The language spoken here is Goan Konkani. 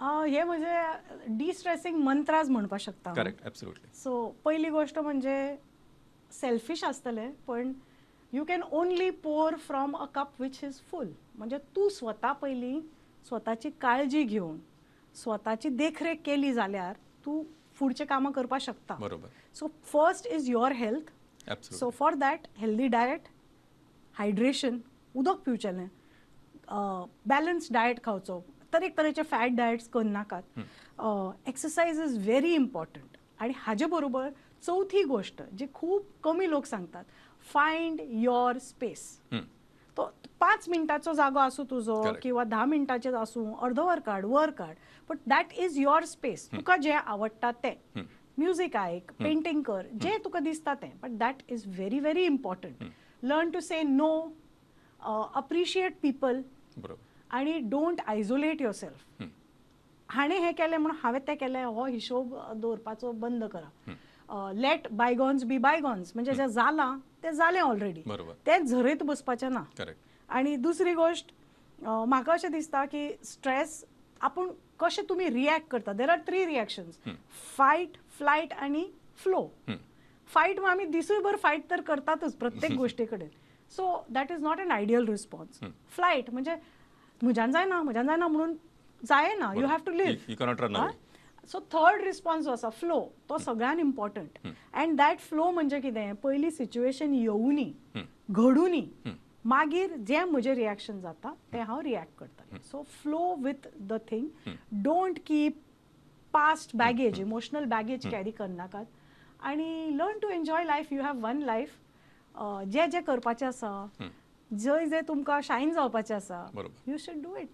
हे म्हणजे डिस्ट्रेसिंग मंत्राज म्हणपाक शकता. Correct, absolutely. सो पयली गोश्ट म्हणजे सेल्फीश आसतलें, पण you can only pour from a cup which is full. म्हणजे तूं स्वता पयलीं स्वताची काळजी घेवन स्वताची देखरेख केली जाल्यार तूं फुडचें कामां करपाक शकता. बरोबर. So first is your health. So for that, healthy diet, hydration, उदक पिवचेलें, बॅलन्स डायट खावचो, तरेक तरेचे फॅट डायट्स करनाकात, exercise is very important. आनी हाजे बरोबर चवथी गोश्ट जी खूब कमी लोक सांगतात, फायंड your space. तो 5 मिनटाचो जागो आसूं तुजो किंवा 10 मिनटाचें आसूं, अर्द वर काड, वर काड, but that is your space. तुका जें आवडटा तें, म्युजीक आयक, पेंटींग कर, जें तुका दिसता तें, but that is very very important. Learn to say no, appreciate people आणि don't isolate yourself. हाणें हें केलें म्हणून हांवें तें केलें हो हिशोब दवरपाचो बंद करा. Let bygones be bygones. म्हणजे जें जालां तें जालें ऑलरेडी, तें झरयत बसपाचें ना. आणि दुसरी गोश्ट, म्हाका अशें दिसता की स्ट्रेस आपूण कशें तुमी रिएक्ट करता. There are three reactions, fight, flight आणि फ्लो. फायट आमी दिसूयभर फायट तर करतातच प्रत्येक गोश्टी कडेन, so that is not an ideal response. Flight म्हणजे म्हज्यान जायना, म्हज्यान जायना म्हणून जायना, you have to live. You cannot run away. So third response जो आसा फ्लो, तो सगळ्यान इम्पॉर्टंट. अँड that flow म्हणजे कितें, पयली सिच्युएशन येवनी, घडुनी, मागीर जें म्हजें रिएक्शन जाता तें हांव रिएक्ट करतलें. So flow with the thing, don't keep past baggage, emotional baggage carry करनाकात आणि learn to enjoy life. You have one life. जे जे करपाचें आसा, जंय जंय तुमकां शायन जावपाचें आसा, you should do it.